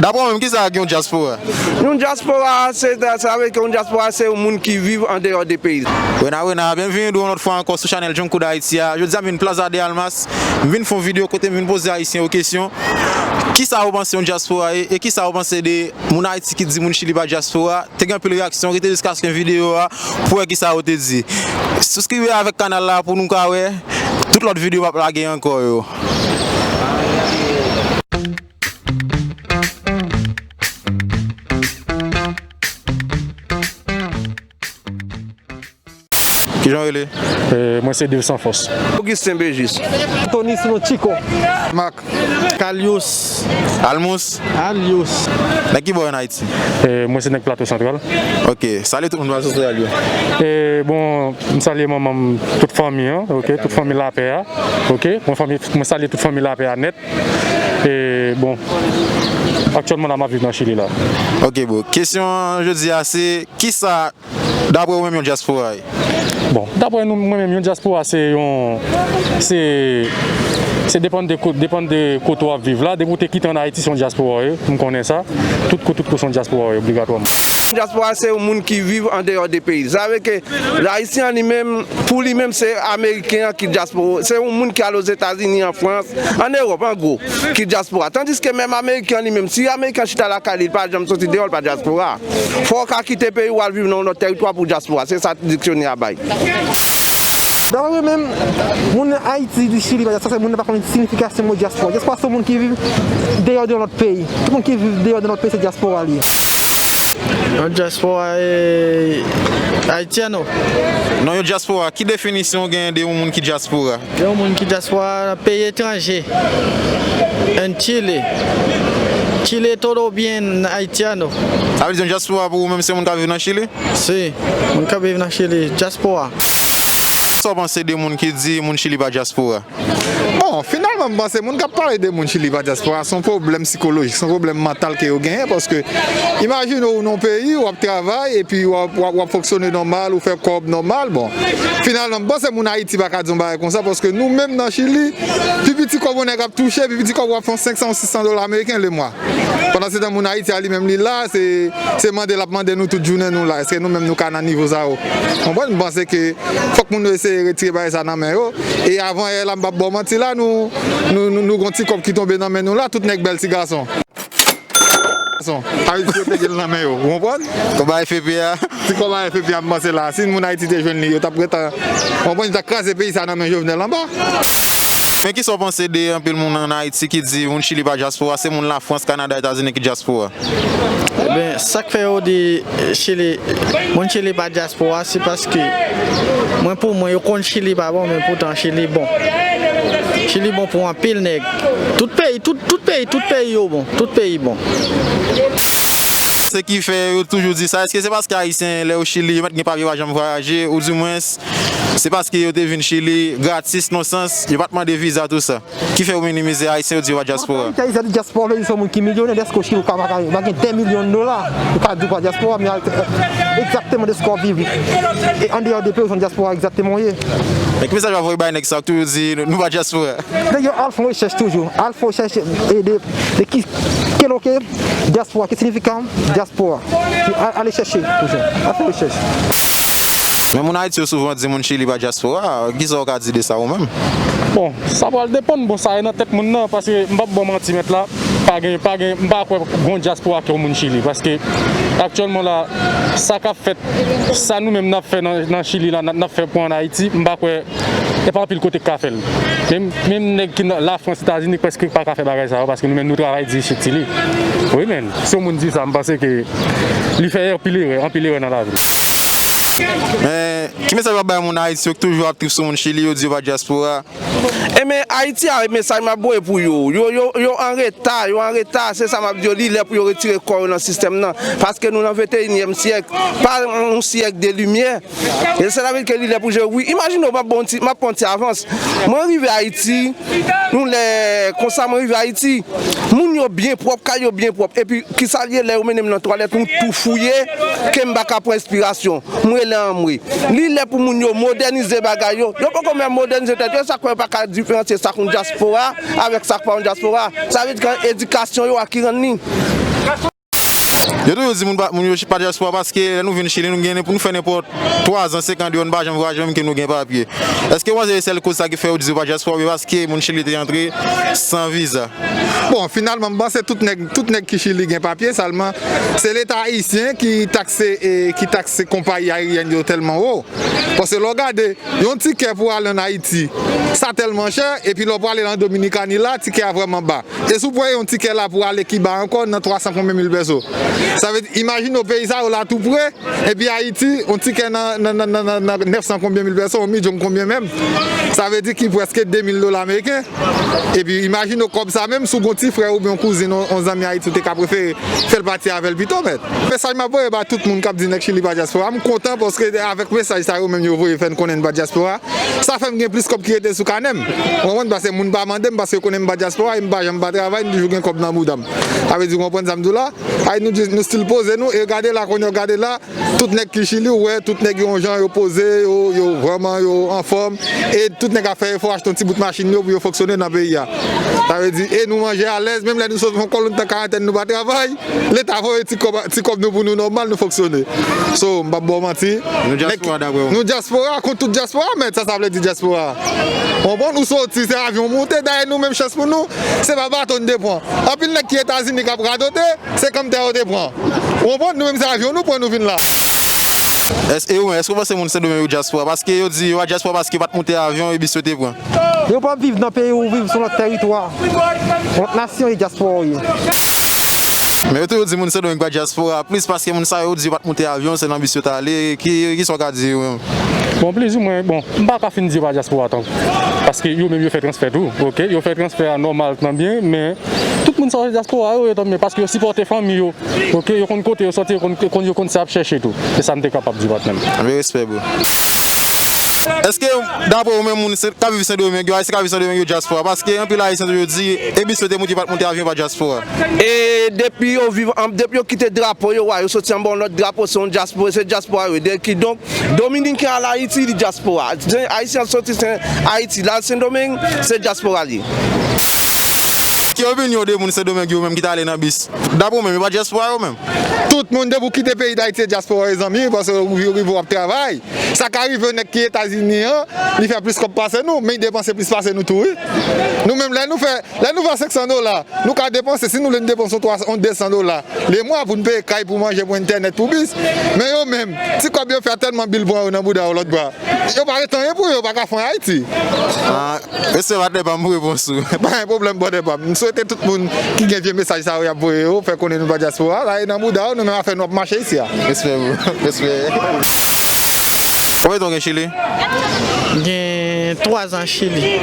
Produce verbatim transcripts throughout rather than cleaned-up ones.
Daprè ou menm, kisa k yon dyaspora? Yon dyaspora, se, sa vle di yon dyaspora, se yon moun ki viv andeyò de peyi. Wena, wena, byenvini yon lòt fwa ankò sou chanèl Djunkood Haïti a. Jodi a, m vin Plaza de Almas, m vin fè yon videyo kote m vin poze Ayisyen yo kesyon. Kisa yo panse yon dyaspora ye, e kisa yo panse de moun Ayiti ki di moun Chili pa dyaspora? Te gen anpil reyaksyon, rete jiskaske videyo a pou wè kisa yo te di. Siskribe avèk kanal la pou nou ka wè tout lòt videyo m ap lage ankò yo. Kijan w rele? Eh, mwen se Dave Sanfòs. Augustin Bejis. Tony Sino Chico. Marc. Kalios. Almous. Alios. Nèg ki bò ann Ayiti? Eh, mwen se nèg Plato Santral. Ok, salye tout moun nan rezo sosyal yo. Eh, bon, m salye manman m, tout fanmi an, ok, tout fanmi Lapè a, ok. Mwen fanmi, mwen salye tout fanmi Lapè a nèt. Eh, bon, aktyèlman la, m ap viv nan Chili la. Ok, bro. Kesyon an jodi a se, kisa daprè ou menm yon dyaspora ye? Bon, daprè nou, mwen menm, yon dyaspora se yon, se, se depann de ko-, depann de kote w ap viv la. Depi w te kite ann Ayiti, se yon dyaspora w ye, m konnen sa. Tout kote, tout kote se yon dyaspora w ye, obligatwaman. Dyaspora se yon moun ki viv andeyò de peyi. Sa vle ke Ayisyen an li menm, pou li menm, se Ameriken an ki dyaspora. Se yon moun ki al Ozetazini, an Frans, an Ewòp, an gwo, ki dyaspora. Tandiske menm Ameriken an li menm, si Ameriken an chita lakay li, li pa janm soti deyò, li pa dyaspora. Fò w ka kite peyi w al viv nan yon lòt tèritwa pou dyaspora. Se sa diksyonè a bay. Daprè mwen menm, moun Ayiti di Chili, sa se moun nan pa konn siyifikasyon mo dyaspora. Dyaspora se moun ki viv deyò de yon lòt peyi. Tout moun ki viv deyò de yon lòt peyi se dyaspora li ye. Yon dyaspora, eh, haitiano. Non, yon dyaspora, ki definisyon w genyen de yon moun ki dyaspora? Yon moun ki dyaspora nan peyi etranje. En Chile. Chile todo bien haitiano. Sa vle di yon dyaspora pou ou menm se moun k ap viv nan Chili? Si, moun k ap viv nan Chili, dyaspora. Sa w panse de moun ki di moun Chili pa dyaspora? Bon, finalman, m panse moun k ap pale de moun Chili pa dyaspora, se yon pwoblèm sikolojik, se yon pwoblèm mantal ke yo genyen, paske imajine w nan yon peyi, w ap travay, epi w ap, w ap, w ap fonksyone nòmal, ou fè kòb nòmal, bon. Finalman, m panse moun Ayiti pa ka di yon bagay konsa, paske nou menm nan Chili, pi piti kòb yon nèg ap touche, pi piti kòb w ap fè yon senk san, yon sis san dola ameriken le mwa. Pandan se tan moun Ayiti a li menm li la, se, se mande l ap mande nou tout jounen nou la. Èske nou menm nou ka nan nivo sa yo? Konprann? M panse ke fòk moun yo eseye retire bagay sa nan men yo. E avan yè la, m p ap ba w manti la, nou, nou, nou, nou gon ti kòb ki tonbe nan men nou la, tout nèg bèl ti gason. Gason. Ayiti yo te gen l nan men yo. Ou konprann? Konba F P A. Ti kòb a F P A m panse la. Si moun Ayiti te jwenn li, yo t ap gentan, w konprann, yo t ap kraze peyi sa nan men Jovenel anba. Men kisa w panse de anpil moun ann Ayiti ki di moun Chili pa dyaspora, se moun Lafrans, Kanada, Etazini ki dyaspora? Eben, sa k fè yo di Chili, moun Chili pa dyaspora, se paske mwen, pou mwen, yo konn Chili pa bon, men poutan Chili bon. Chili bon pou anpil nèg. Tout peyi, tout, tout peyi, tout peyi yo bon. Tout peyi bon. Se ki fè yo toujou di sa. Èske se paske Ayisyen, lè yo Chili, yo mèt gen papye, yo pa janm vwayaje, oudimwens, se paske yo te vin Chili gratis, nan sans, yo pa t mande viza, tou sa? Ki fè yo minimize Ayisyen, yo di yo pa dyaspora? Ayisyen, dyaspora, vle di se yon moun ki milyonè, dèske w Chili, ou ka, pa ka, pa gen dè milyon dola, ou ka di w pa dyaspora, men egzakteman dèske w ap viv. E andeyò de peyi w, se yon dyaspora egzakteman w ye. Men ki mesaj w ap voye bay nèg sa yo k toujou di nou, nou pa dyaspora? Nèg yo al fè yon rechèch toujou. Al fè yon rechèch, e de, de ki, kèl ke dyaspora, ki siyifikasyon dyaspora. Al, ale chèche toujou. Al fè yon rechèch. Men moun Ayiti yo souvan di moun Chili pa dyaspora. Kisa w ka di de sa ou menm? Bon, sa pral depann. Bon, sa e nan tèt moun nan, paske m p ap ba w manti, mèt la, pa gen, pa gen, m pa kwè gon dyaspora ke yon moun Chili, paske aktyèlman la, sa k ap fèt, sa nou menm n ap fè nan, nan Chili la, n ap, n ap fè pou ann Ayiti, m pa kwè, e pa anpil kote k ka fè l. Menm, menm nèg ki nan Lafrans, Etazini, prèske pa ka fè bagay sa yo, paske nou menm nou travay di isit li. Wi, men, si yon moun di sa, m panse ke li fè anpil erè, anpil erè nan lavi l. Men, ki mesaj w ap bay moun Ayiti yo k toujou ap trip sou moun Chili, yo di yo pa dyaspora? Enben, Ayiti a, mesaj m ap voye pou yo. Yo, yo, yo an reta, yo an reta, se sa m ap di yo, li lè pou yo retire kò yo nan sistèm nan. Paske nou nan venteyinyèm syèk, pa yon syèk de limyè. E sa vle di ke li lè pou jwe, wi. Imajine w, m ap ba w ti, m ap pran ti avans. Mwen rive Ayiti, yon lè konsa mwen rive Ayiti, moun yo byen pwòp, kay yo byen pwòp. Epi, kisa l ye lè yo mennen m nan twalèt, m tou fouye, ke m pa ka pran enspirasyon. M rele anmwe. Li lè pou moun yo modènize bagay yo. Yo poko menm modènize tèt yo, sa k fè yo pa ka diferansye sa k yon dyaspora avèk sa k pa yon dyaspora. Sa vle di ke edikasyon yo a ki rann li. Yo toujou di moun pa, moun yo pa dyaspora paske lè nou vin Chili, nou gen pou nou fè nenpòt twa zan, senk an deyò, nou pa janm vwayaje, menm ke nou gen papye. Èske w panse se sèl koz sa ki fè yo di yo pa dyaspora, oubyen paske moun Chili te antre san viza? Bon, finalman, m panse tout nèg, tout nèg ki Chili gen papye, sèlman se Leta ayisyen ki takse, e, ki takse konpayi ayeryèn yo tèlman wo. Paske lè w gade, yon tikè pou ale ann Ayiti, sa tèlman chè, epi lè w prale nan Dominikani la, tikè a vrèman ba. E si w pran yon tikè la pou ale Kiba ankò, nan twa san konbyen mil pèso. Sa vle di, imajine w peyi sa yo la tou pre, epi Ayiti, yon tikè nan, nan, nan, nan, nan, nan nèf san konbyen mil pèso, yon milyon konbyen menm. Sa vle di ki prèske de mil dola ameriken. Epi imajine w kòb sa menm, si w gon ti frè oubyen yon kouzin, yon, yon zanmi Ayiti, ou te ka prefere fè l pati avè l pito, mèt. Mesaj m ap voye ba tout moun k ap di nèg Chili pa dyaspora, m kontan paske avèk mesaj sa yo menm yo voye fè n konnen n pa dyaspora, sa fè m gen plis kòb ki rete sou kanè m. Ou konprann? Paske moun pa mande m, paske yo konnen m pa dyaspora, e m pa janm pa travay, m toujou gen kòb nan bouda m. Sa vle di, ou konprann sa m di w la? Ay, nou jis, nou still poze nou, e gade la, kounye a gade la, tout nèg ki Chili, ou wè, tout nèg yo yon jan, yo poze, yo, yo vrèman, yo anfòm, e tout nèg ap fè efò achte yon ti bout machin yo pou yo fonksyone nan peyi a. Sa vle di, e nou manje alèz, menm lè nou sot yon kòlonn tan karantèn, nou pa travay, Leta voye ti kòb, ti kòb nou pou nou nòmal, nou fonksyone. So, m p ap ba w manti. Nou dyaspora, dapre w? Nou dyaspora, kont tout dyaspora, mèt, sa, sa vle di dyaspora. Ou konprann? Ou soti, se avyon w moute, dayè nou menm chans pou nou, se pa bato n te pran. Anpil nèg ki Etazini k ap radote, se kanmtè yo te pran. Ou konprann? Nou menm se avyon nou pran, nou vin la. Èske, e ou menm, èske w panse moun Sendomeng yo dyaspora? Paske yo di yo pa dyaspora paske yo pa t monte avyon e bis yo te pran. Yo p ap viv nan peyi w, ou viv sou lòt tèritwa. Lòt nasyon e dyaspora w ye. Men yo toujou di moun Sendomeng pa dyaspora, plis paske moun sa yo di yo pa t monte avyon, se nan bis yo t ale. Ki, kisa w ka di yo menm? Bon, plizoumwen, bon, m pa ka fin di yo pa dyaspora tankou. Paske yo menm yo fè transfè tou, oke? Yo fè transfè a nòmal, tan byen, men tout moun sa yo se dyaspora yo ye, tan byen, paske yo sipòte fanmi yo, oke? Yo konn kote yo soti, yo konn, konn, yo konn sa y ap chèche tou. Se sa m te kapab di, patnè m. Anben, respè, bro. Èske, dapre ou menm, moun se, k ap viv Sendomeng yo, Ayisyen k ap viv Sendomeng yo dyaspora? Paske anpil Ayisyen toujou di, e bis yo te monte, yo pa t monte avyon, pa dyaspora. E depi yo viv an, depi yo kite drapo yo a, yo soti anba yon lòt drapo, se yon dyaspora, se dyaspora yo ye. Kidonk, Dominiken al Ayiti, li dyaspora. Ayisyen al soti Sen, Ayiti, l al Sendomeng, se dyaspora li ye. Ki opinyon w de moun Sendomeng yo menm ki t ale nan bis? Dapre w menm, yo pa dyaspora yo menm? Tout moun depi w kite peyi Dayiti se dyaspora, mezanmi, paske ou rive w ap travay. Sa ka rive nèg ki Etazini an, li fè plis kòb pase nou, men li depanse plis pase nou tou, wi. Nou menm, lè nou fè, lè nou fè senk san dola, nou ka depanse, si nou vle n depanse yon twa, yon de san dola lemwa pou n peye kay, pou manje, pou entènèt, pou bis. Men yo menm, ti kòb yo fè a tèlman bil pran yo nan bouda yo lòt bò a. Yo pa ret anyen pou yo, yo pa ka fè anyen Ayiti. Ah, respè, patnè pa m, pou repons ou. Pa gen pwoblèm, brother pa m. M swete tout moun ki gen vye mesaj sa yo y ap voye yo, fè konnen nou pa dyaspora, la e nan bouda yo, nou menm afè nou ap mache isi a. Respè, bro. Respè. Konbyen tan w gen Chili? Gen twa zan Chili.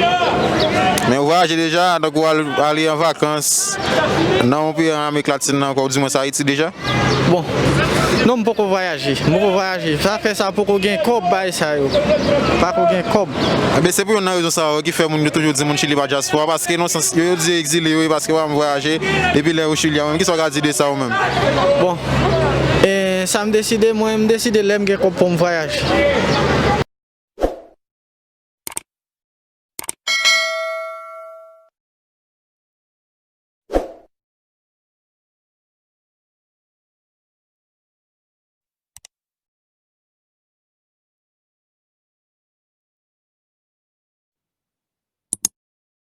Men ou vwayaje deja, tankou al, ale an vakans nan yon peyi an Amerik Latin nan ankò, oudimwens Ayiti deja? Bon. Non, m poko vwayaje. M poko vwayaje. Sa fè sa, poko gen kòb bay sa yo. Pako gen kòb. Enben, se pou youn nan rezon sa yo ki fè moun yo toujou di moun Chili pa dyaspora, paske nan sans, yo, yo di egzile yo ye paske yo pa janm vwayaje, epi lè yo Chili a, ou menm, kisa w ka di de sa ou menm? Bon. E, sa m deside, mwen, m deside lè m gen kòb pou m vwayaje.